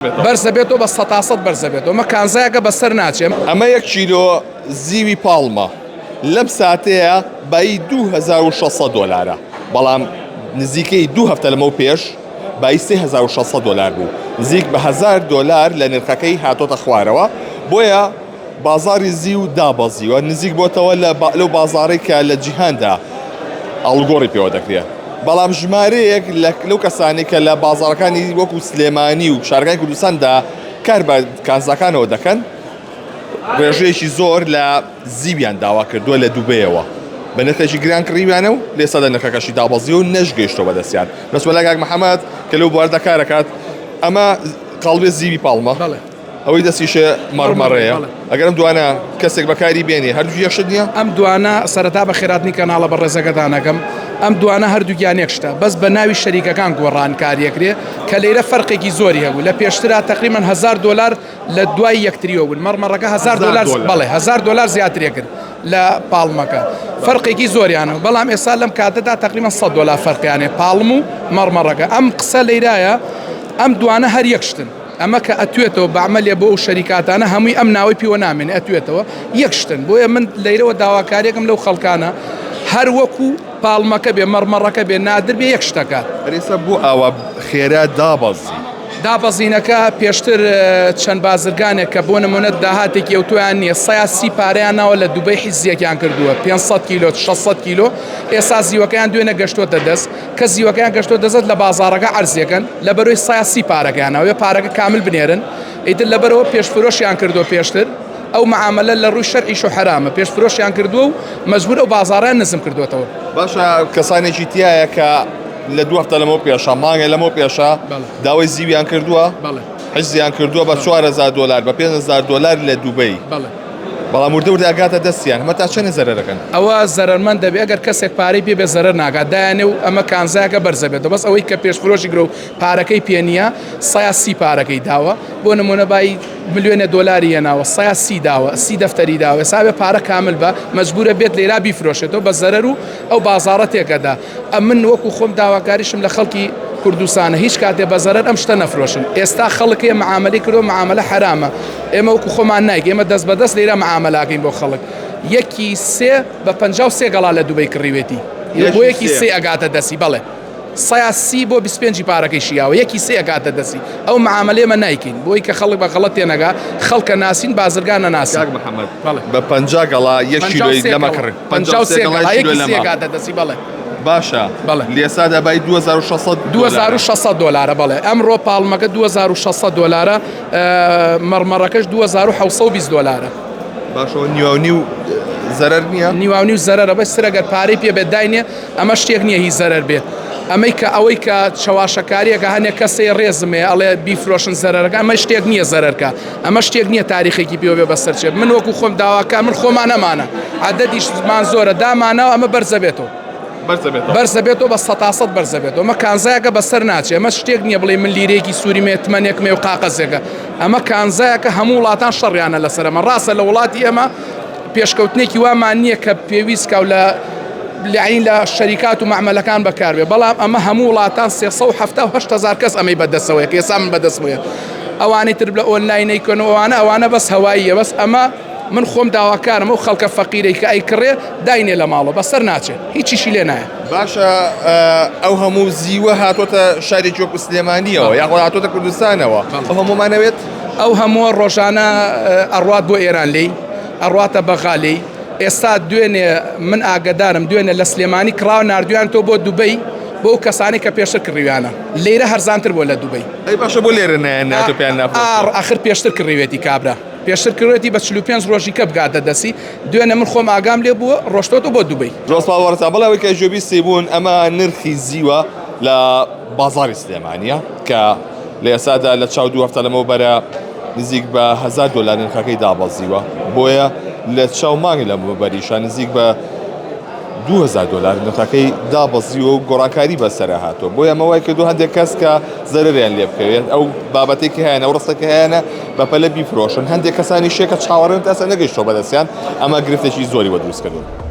بەرزەبێتەوە بە سەتاسەد بەرزەبێتەوە ئەمە کانزایەکە بەسەر ناچێ. ئەمە یەک کیلۆ زیوی پاڵمە لەم ساتەیە بایی 2600 دۆلارە بەڵام نزیکەی دوو هەفتە لەمەو پێش بایی 3600 دۆلار بوو نزیک بە 1000 دۆلار لە نرخەکەی هاتۆتە خوارەوە بۆیە بازاڕی زیو دابەزیوە، نزیک بۆتەوە لە لەو بازاڕەی کە لە جیهاندا ئاڵوگۆڕی پێوە دەکرێت. بەڵام ژمارەیەک لەو کەسانەی کە لە بازاڕەکانی وەکو سلێمانی و شارەکانی کوردستاندا کار بە کانزاکانەوە دەکەن، ڕێژەیەکی زۆر لە زیویان داوا کردووە لە دوبەیەوە بە نرخێکی گران کڕیویانە و لێستا نرخەکەشی دابەزیوە و نەشگەیشتووە بەدەستیان. بەسمە لای کاک محەمەد کە لەو بواردا کارەکات، ئەمە قاڵبێ زیوی پاڵمە. ئەوەی دەستیشێ مەڕمەڕەیە ئەگەر ئەم دوانە کەسێک بەکاری بێنێ هەردووکی یەک شت نییە؟ ئەم دوانە سەرەتا بە خێراتنی کەناڵە بەڕێزەکەتان ئەکەم ئەم دوانە هەردووکیان یەک شتە بەس بە ناوی شەریکەکان گۆڕانکاریەکرێ کە لەیرە فەرقێکی زۆری هەبوو لە پێشترا تقریبا 1000 دلار لە دوای یەکتریەوە بوون مەڕمەڕەکە 1000 دلار بەڵێ 1000 دلار زیاترێ کرد لە پاڵمەکە فەرقێکی زۆریان هەبوو بەڵام ئێستا لەم کاتەدا تقریبا 100 دلار فەرقیانێ پاڵم و مەڕمەڕەکە ئەم قسە لەیرایە ئەم دوانە هەر یەک شتن ئەمە کە ئەتوێتەوە بەعمەلێ بۆ ئەو شەریکاتانە هەمووی ئەم ناوەی پیوە نامێنێ ئەتوێتەوە یەک شتن بۆیە من لەیرەوە داواکاریەکەم لەو خەڵکانە هەر وەکو پاڵمەکە بێ مەڕمەڕەکە بێ نادر بێ یەک شتەکات. ئەرێسا بۆ ئاوا خێرا دابەزی؟ دابەزینەکە پێشتر چەند بازرگانێک کە بۆ نمونە داهاتێکی ئەوتۆیان نییە سەیا سی پارەیان ناوە لە دوبەی حیزیەکیان کردووە 500 کیلۆ 600 کیلۆ ئێستا زیوەکەیان دوێنە گەشتۆتە دەست کە زیوەکەیان گەشتۆ دەزەت لە بازاڕەکە عەرزیەکەن لەبەرۆی سا سی پارەکەیان ئەوێ پارەکە کامل بنێرن ئیتر لەبەرەوە پێشفرۆشیان کردو پێشتر ئەو معاملە لە ڕووی شەرعیش و حرامە پێشفرۆشیان کردووە و مەجبور ئەو بازاڕیان نزم کردوێتەوە. باشە کەسانێکی تایە کە لە دوو هەفتە لەمەو پێشە مانگێ لەمەو پێشە داوای زیویان کردووە حجزیان کردووە بە 4000 دلار بە 5000 دلار لە دوبەی بەڵام وردە وردە ئەگاتە دەستیان هەمە تا چەنێ زەرەر ئەکەن؟ ئەوە زەرەرمەند دەبێ ئەگەر کەسێک پارەی پێ بێ زەرەر ناکات دایانێ و ئەمە کانزایەکە بەرزە بێتەوە بەس ئەوەی کە پێشفرۆشی گرۆ و پارەکەی پێ نییە سەیا سی پارەکەی داوە بۆ نمونە بای ملیۆنێ دۆلاری هێناوە سەیا سی داوە سی دەفتەری داوە ئێستا بێ پارە کامل بە مەجبورە بێت لێرا بیفرۆشێتەوە بە زەرەر و ئەو بازاڕە تێکەدا ئەمن وەکو خۆم داواکاریشم لە خەڵکی کوردستانە هیچ کاتێ بە زەرەر ئەم شتە نەفرۆشن ئێستا خەڵک هەیە معامەلەی کردووە معامەلە حەرامە ئێمە وەکو خۆمان نایک ئێمە دەست بە دەست لێرە معامەلاکەین بۆ خەڵک یەکی سێ بە 53 گەڵا لە دوبەی کڕیوێتی بۆ یەکی سێ ئەگاتە دەستی بەڵێ سەیا سی بۆ 25 پارەکەی شیاوە یەکی سێ ئەگاتە دەستی ئەو معامەلەیە مە نایکەین بۆی کە خەڵک بە غەڵەت تێنەگا خەڵکە ناسین بازرگان نەناسین. کاک محمد بە 50 گەڵا یەک کیلۆی لەمە کڕی. 53 گەڵا یەکی سێ گاتە دەستی بەڵێ. باشە بەڵێ لێسادا بای 2600 2600 دۆلارە بەڵێ ئەمڕۆ پاڵمەکە 2600 دۆلارە مەڕمەڕەکەش 2720 دۆلارە. باشەوە نیواو نیو زەرەر نییە؟ نیواو نیو زەرەرە بەس سەر ئەگەر پارەی پێ بێت داینێ ئەمە شتێک نییە هی زەرەر بێت ئەمەی کە ئەوەی کە چەواشەکاریەکە هەنێک کەسێ ڕێزم هەیە ئەڵێ بیفرۆشن زەرەرەکە ئەمە شتێک نییە زەرەرکە ئەمە شتێک نییە تاریخێکی پێوە بێ بەسەر چێ من وەکو خۆم داواکار من خۆمان ئەمانە عەدەدیشمان زۆرە دامانەوە ئەمە بەرزە بێتەوە بەرزە بێتەوە بە سەتاسەد بەرزە بێتەوە ئەمە کانزایەکە بەسەر ناچێ ئەمە شتێک نییە بڵێ من لیرەیەکی سووری مێ تمەنێکمێ و قاقەزێکە ئەمە کانزایەکە هەموو وڵاتان شەڕیانە لەسەر ئەمە ڕاستە لە وڵاتی ئێمە پێشکەوتنێکی وامان نییە کە پێویست کا و لە لەعین لە شەریکات و مەعمەلەکان بەکاربێ بەڵام ئەمە هەموو وڵاتان 378 هزار کەس ئەمەی بەدەستەوەیە کە ئێستا من بەدەستمەوەیە ئەوانەی تر لە ئۆنلاین ئەیکەن و ئەوانە ئەوانە بەس هەواییە بەس ئەمە من خۆم داواکارم ئەو خەڵکە فەقیرەی کە ئەیکڕێ داینێ لە ماڵەوە بەسەر ناچێ هیچیشی لێ نایە. باشە ئەو هەموو زیوە هاتۆتە شارێکی وەکو سلێمانیەوە یاخۆ هاتۆتە کوردستانەوە ئەو هەموومانەوێت؟ ئەو هەمووە ڕۆژانە ئەڕوات بۆ ئێران لێی ئەڕواتە بەغا لێی ئێستا دوێنێ من ئاگەدارم دوێنێ لە سلێمانی کڕاوە ناردویان تۆ بۆ دوبەی بۆ ئەو کەسانەی کە پێشتر کڕیویانە لێرە هەرزانتر بووە لە دوبەی. ئەی باشە بۆ لێرە نایەن ناتۆ پێیان نافرۆشن؟ ئاڕ ئاخر پێشتر کڕیوێتی کابرا پێشتر کڕیوێتی بە 45 ڕۆژی کە بگاتە دەستی دوێنێ من خۆم ئاگام لێ بووە ڕۆشتۆتە بۆ دوبەی. زۆر سپاس بەڕێزتان بەڵێ ئەوەی کە گوێبیستی بوون ئەمە نرخی زیوە لە بازاڕی سلێمانیە کە لە ئێستادا لە چاو دوو هەفتە لەمەوبەرە نزیک بە 1000 دۆلار نرخەکەی دابەزیوە بۆیە لە چاو مانگی لەمەوبەریشە نزیک بە 2000 دۆلار نرخەکەی دابەزیوە و گۆڕانکاری بەسەرا هاتووە بۆیە ئەمە وای کردو هەندێک کەس کە زەرەریان لێ بکەوێت ئەو بابەتێک هەیەە ئەو ڕستەکە هەیەە بەپەلە بیفرۆشن هەندێک کەسانی شێکە چاوەڕێن تا ئێستا نەگەیشتووە بەدەستیان ئەمە گرفتێکی زۆری بۆ دروست کردوون.